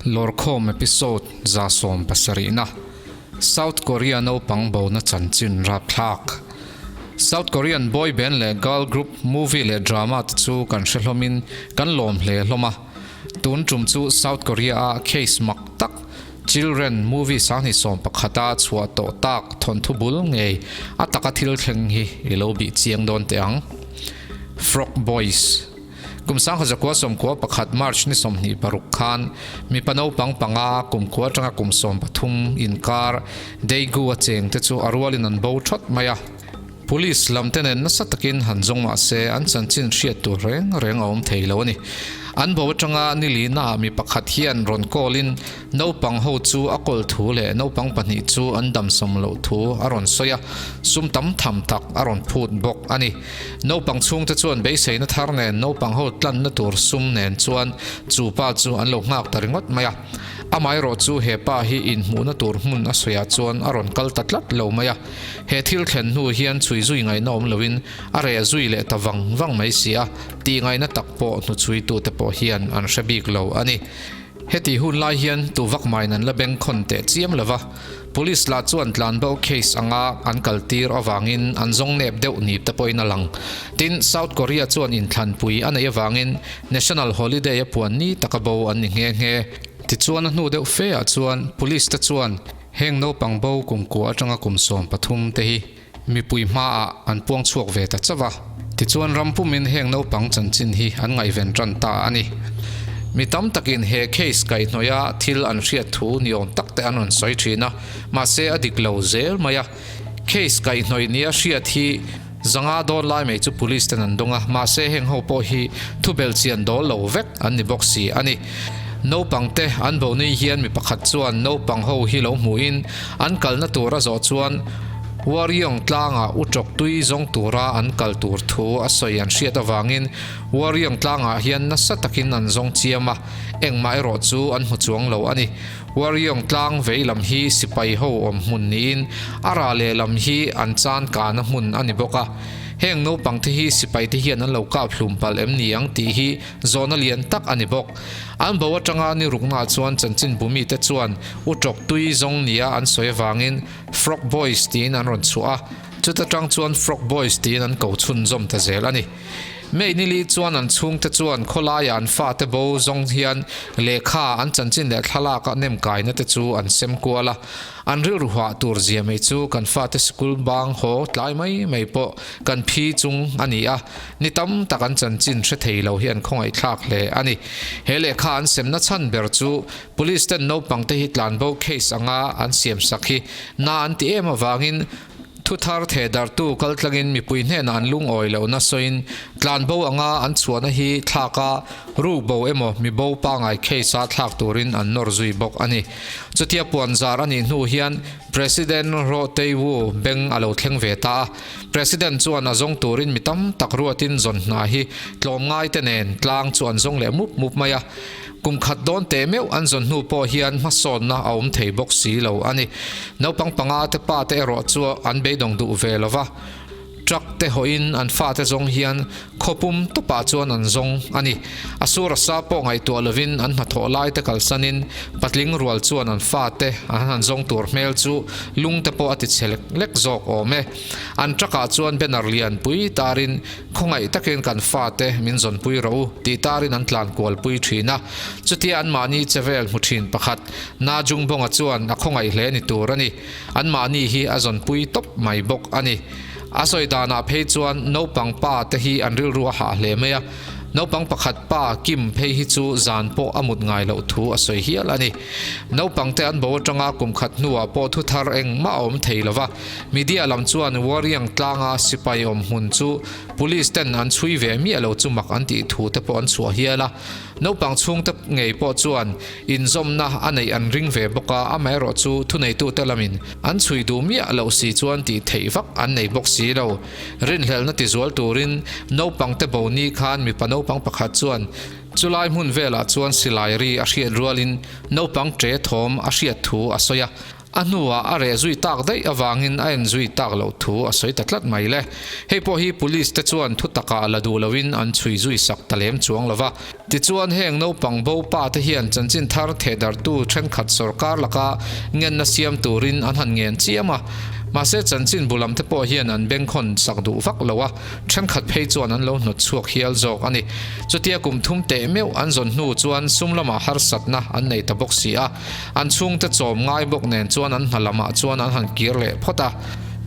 Lawrkhawm episode 170 na South Korea naupang bona chanchin rapthlak. South Korean boy band leh girl group movie leh drama te chu kan hre hlawmin kan lawm hle hlawm a. Tun tum chu South Korea a case mak tak Children movie 2011 a chhuah tawh tak thawnthu bul ngei a taka thil thleng hi i lo bih chiang dawn teh ang. Frog Boys. Kum 1991 March ni 26 khan mipa naupang panga kumkhua atanga kum 13 inkar Daegu a cheng te chu a rualin an bo thawt mai a. Police lam te nen nasa takin han zawng mah se an chanchin hriat tur reng reng a awm thei lo a ni. An bo atanga ni lina ah mi pakhat hian rawn call in naupang ho chu a kawl thu leh naupang pahnih chu an damsawm loh thu a rawn sawi a, sum tam tham tak a rawn phut bawk a ni. Naupang chhungte chuan beiseina thar nen naupang ho tlanna tur sum nen chuan chu pa chu an lo nghak ta ringawt mai a. Amaherawh chu he pa hi inhmuhna tur hmun a sawiah chuan a rawn kal ta tlat lo mai a. He thil thlen hnu hian chhui zui ngaihna awm loin a reh zui leh ta vang vang mai si a, tih ngaihna tak pawh hnuchhuitute pawh hian an hre bik lo a ni. Heti hun lai hian tu vak maiin an la bengkhawn teh chiam lo va, Police lah chuan tlanbo case anga an kaltir avangin an zawng nep deuh nip te pawhin a lang. Tin, South Korea chuan inthlanpui a neih avangin National Holiday a puan ni taka bo an ni nghe nghe. Tichuan a hnu deuh fe ah chuan Police te chuan Heng naupang bo kum kua atanga kum 13 te hi mipui hmaah an puang chhuak ve ta chauh a. Tichuan ram pumin heng naupang chanchin hi an ngaihven tan ta a ni. Mi tam takin he case kaihhnawih thil an hriat thu ni awm tak te an rawn sawi thin a, mahse a dik lo zel mai a. Case kaihhnawih nia hriat hi zanga dawn lai mai chu police ten an dawng a, mahse heng ho pawh hi thubelh chian dawl lo vek an ni bawk si a ni. Naupang te an bo ni hian mi pakhat chuan naupang ho hi lo hmuhin an kalna tur a zawh chuan Waryong tlangah u tawk tui zawng tura an kal tur thu a sawi an hriat avangin Waryong tlangah hian nasa takin an zawng chiam a, engmah erawh chu an hmu chuang lo a ni. Waryong tlang vei lam hi sipai ho awm hmun niin a rah leh lam hi an chan kahna hmun a ni bawk a. Heng naupang te hi sipai te hian an lo kap hlum palh em ni ang tih hi zawhna lian tak a ni bawk. An bo atanga ni ruknaah chuan chanchinbu mite chuan u tawk tui zawng nia an sawi avangin Frog Boys tiin an rawn chhuah a, chuta tang chuan Frog Boys tiin an ko chhunzawm ta zel a ni. May nili chuan an chhungte chuan khawlaiah an fate bo zawng hian lehkha an chanchin leh thlalak a nem kaina te chu an sem kual a. An rilru hah tur zia mai chu kan fate sikul bang haw tlai mai mai pawh kan phi chung a ni a, ni tam tak an chanchin hre thei lo hi an khawngaihthlak hle a ni. He lehkha an semna chhan ber chu Police ten naupang te hi tlanbo case anga an siam sak hi na an ti em avangin Thu thar theh darhtu kaltlangin mipui hnenah an lungawi lohna sawiin tlanbo anga an chhuahna hi thlak a, ruk bo emaw mi bo pangai case a thlak turin an nawr zui bawk a ni. Chutia puan zar a nih hnu hian President Roh Tae-woo beng a lo thleng ve ta a, President chuan a zawng turin mi tam tak ruatin zawn hna hi tlawmngai te nen tlang chu an zawng leh mup mup mai a. Kum khat dawn teh meuh an zawn hnu pawh hian hmasawnna a awm thei bawk si lo a ni. Naupang panga te pa te erawh chu an beidawng duh ve lo va, truck te hawhin an fate zawng hian khawpum tawpah chuan an zawng a ni. A sur a sa pawh ngaihtuah lovin an hnathawh lai te kalsanin patling rual chuan an fate an han zawng tur hmel chu lung te pawh a ti chhe lek lek zawk awm e. An truck ah chuan banner lian pui tarin Khawngaih takin kan fate min zawnpui rawh u tih tarin an tlan kualpui thin a. Chutia anmahni che vel hmu thin pakhat, Na Jungbawnga chuan a khawngaih hle ni tur a ni. Anmahni hi a zawnpui tawp mai bawk a ni. A sawi danah phei chuan naupang pa te hi an rilru a hah hle mai a. Naupang pakhat pa Kim phei hi chu zan pawh a mut ngai loh thu a sawi hial a ni. Naupang te an bo atanga kum khat hnuah pawh thu thar engmah a awm thei lo va. Media lam chuan Waryang tlanga sipai awm hmun chu Police ten an chhui ve miah lo chu mak an tih thu te pawh an chhuah hial a. Naupang chhungte ngei pawh chuan inzawmna a neih an ring ve bawk a, amaherawh chu thuneitute lamin an chhui duh miah loh si chuan tih theih vak an nei bawk si lo. Rinhlelhna tizual turin naupang te bo ni khan mipa naupang pakhat chuan chulai hmun velah chuan silai ri a hriat rualin naupang ṭe thawm a hriat thu a sawi a. A hnuah a reh zui tak daih avangin a en zui tak loh thu a sawi ta tlat mai le. Hei pawh hi police te chuan thu takah la duh loin an chhui zui sak ta lem chuang lo va. Tichuan heng naupang bo pa te hian chanchin thar thehdartu thenkhat sawrkar laka ngenna siam turin an han ngen chiam a. Mahse chanchin bu lam te pawh hian an bengkhawn sak duh vak lo a, thenkhat phei chuan an lo hnawt chhuak hial zawk a ni. Chutia kum thum teh meuh an zawn hnu chuan sum lamah harsatna an nei ta bawk si a. An chhungte chawm ngai bawk nen chuan an hna lamah chuan an han kir leh phawt a.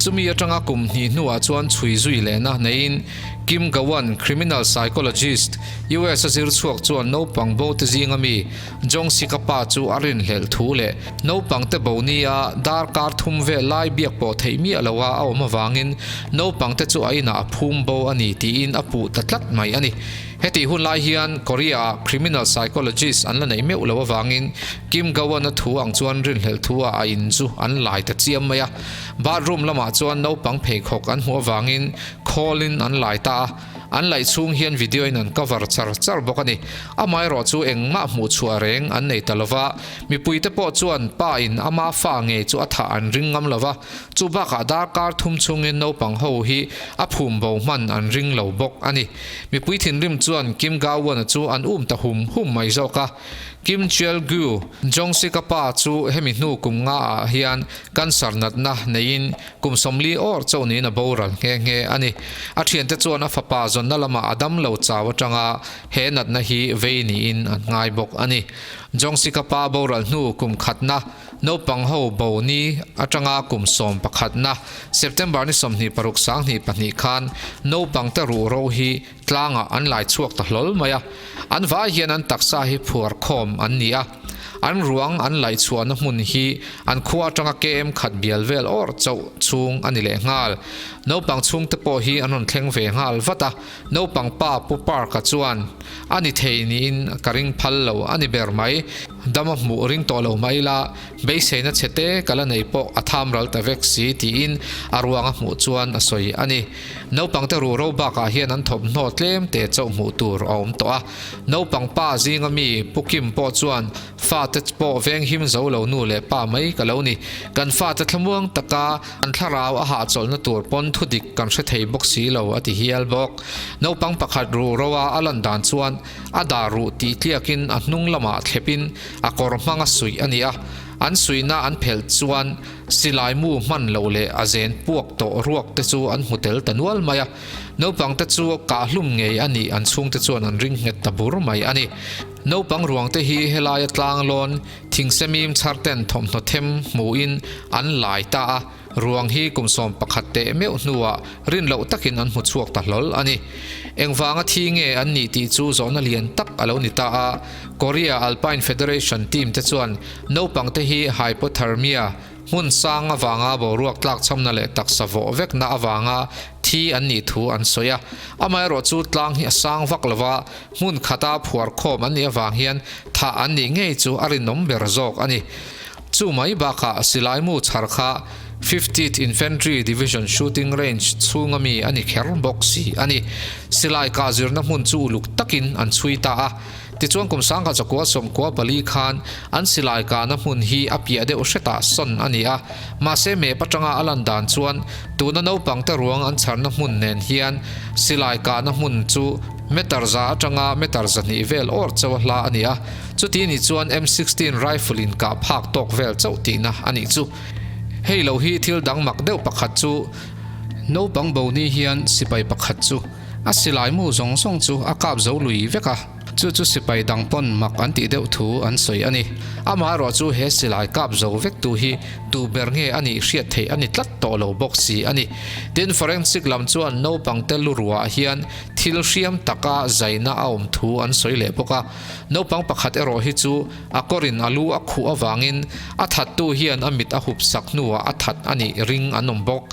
Chumi atanga kum hnih hnuah chuan chhui zui lehna neiin Kim Gowan, criminal psychologist, US a zir chhuak chuan naupang bo te zinga mi Jong Sik-a pa chu a rinhlelh thu leh naupang te bo nia darkar thum vel lai biak pawh theih miah loha a awm avangin naupang te chu a inah a phum bo a ni tiin a puh ta tlat mai a ni. Hetih hun lai hian Korea-ah criminal psychologist an la neih meuh loh avangin Kim Go-an-a thu ang chuan rinhlelh thu-ah a in chu an lai ta chiam mai a. Bathroom lamah chuan naupang pheikhawk an hmuh avangin khawlin an lai ta a, an laih chhung hian video in an cover char char bawk a ni. Amaherawh chu engmah hmuh chhuah reng an nei ta lova, mipuite pawh chuan pa in ama fa ngei chu a thah an ring ngam lova, chu bakah darkar thum chhungin naupang ho hi a phum bo hman an ring lo bawk a ni. Mipui thinrim chuan Kim Ga-won-a chu an um ta hum hum mai zawk a. Kim Cheol-gyu, Jong-sik-a pa chu hemi hnu kum nga ah hian cancer natna neiin kum 40 awr chauh niin a boral nghe nghe a ni. A thiante chuan a fapa zawnna lamah a dam lo chau atanga he natna hi vei niin an ngai bawk a ni. Jong-sik-a pa boral hnu kum khatna Naupang ho bo ni atanga kum 11na September ni 26 22 khan naupang te ruh ro hi tlangah an lai chhuak ta hlawl mai a, an vai hian an taksa hi phuar khawm an ni a, an ruang an laih chhuahna hmun hi an khua atanga KM khat bial vel awr chauh chhung a ni leh nghal. Naupang chhungte pawh hi an rawn thleng ve nghal vat a, naupang pa Pu Park-a chuan a ni thei niin ka ring phal lo a ni ber mai. Dam a hmuh ring tawh lo mai ila, beiseina chhe te ka la nei pawh a tham ral ta vek si tiin a ruang a hmuh chuan a sawi a ni. Naupang te ruhro bakah hian an thawmhnaw tlem te chauh hmuh tur a awm tawh a. Naupang pa zinga mi Pu Kim pawh chuan fate pawh venghim zo lo nu leh pa mai ka lo ni. Kan fate thlamuang taka an thlarau a hahchawlhna tur pawn thudik kan hre thei bawk si lo a ti hial bawk. Naupang pakhat ruhro a a lan dan chuan A dar ruh tih tliakin a hnung lamah thlepin a kawr hmanga suih a ni a, an suihna an phelh chuan silai mu hman loh leh a zen puak tawh ruak te chu an hmu tel ta nual mai a. Naupang te chu kah hlum ngei a nih an chhungte chuan an ring nghet ta bur mai a ni. Naupang ruang te hi helaia tlang lawn thingsemim chhar ten thawmhnaw them hmuhin an lai ta a, Ruang hi kum 11 teh meuh hnuah rin loh takin an hmu chhuak ta hlawl a ni. Engvanga thi nge an nih tih chu zawhna lian tak a lo ni ta a, Korea Alpine Federation team te chuan naupang te hi hypothermia, hmun sang avanga boruak tlakchhamna leh taksa vawh vekna avanga thi an nih thu an sawi a. Amaherawhchu tlang hi a sang vak lova, hmun khata phuar khawm an nih avang hian thah an nih ngei chu a rinawm ber zawk a ni. Chu mai bakah silaimu chhar kha Fiftieth Infantry Division Shooting Range chhunga mi a ni kher bawk si a ni. Silai kah zirna hmun chu uluk takin an chhui ta a. Tichuan kum 1994 khan an silai kahna hmun hi a piah deuh hretah sawn a ni a. Mahse map atanga a lan dan chuan tuna naupangte ruang an chharna hmun nen hian silai kahna hmun chu meter za atanga meter 200 vel awr chauh a hla a ni a. Chuti nih chuan M 16 rifle in kah phak tawk vel chauh tihna a nih chu. Hei lo hi thil dang mak deuh pakhat chu naupang bo ni hian sipai pakhat chu a silai mu zawng zawng chu a kap zo lui vek a, chu chu sipai dang pawn mak an tih deuh thu an sawi a ni. Amaherawh chu he silai kap zo vek tu hi tu ber nge a nih hriat theih a ni tlat tawh lo bawk si a ni. Tin, forensic lam chuan naupang te lu ruah hian thil hriam taka zaina a awm thu an sawi leh bawk a. Naupang pakhat erawh hi chu a kawrin a lu a khuh avangin a thattu hian a mit a hup sak hnuah a that a nih ring an awm bawk.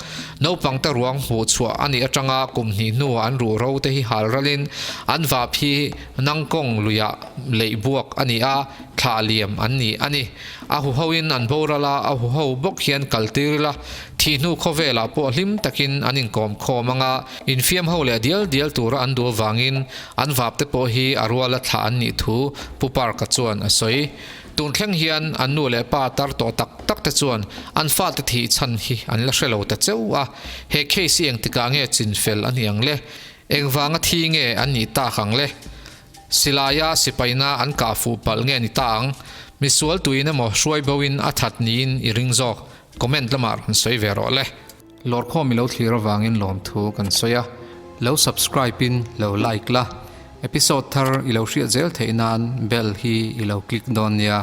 Naupang te ruang hmuh chhuah a nih atanga kum hnih hnuah an ruh ro te hi hal ralin an vap hi Nangkawng luiah leih buak a ni a, thlah liam an ni a ni. A huhoin an boral a, a huho bawk hian kal tir ila. Thih hnu khawvelah pawh hlim takin an inkawm khawm anga infiam ho leh dial dial tura an duh avangin an vap te pawh hi a ruala thlah an nih thu Pu Park-a chuan a sawi. Tun thleng hian an nu leh pa tar tawh tak tak te chuan an fate thih chhan hi an la hre lo ta cheu a, he case hi engtikah nge chinfel a ni ang le? Engvanga thi nge an nih tak ang le? Silaia sipaina an kah fuh palh nge ni ta ang? Misual tuin emaw hruai boin a that niin i ring zawk? Comment lamah rawn sawi ve rawh le. Lawrkhawm i lo thlir avangin lawmthu kan sawi a, lo subscribe in lo like la, episode thar i lo hriat zel theih nan bell hi i lo click dawn nia.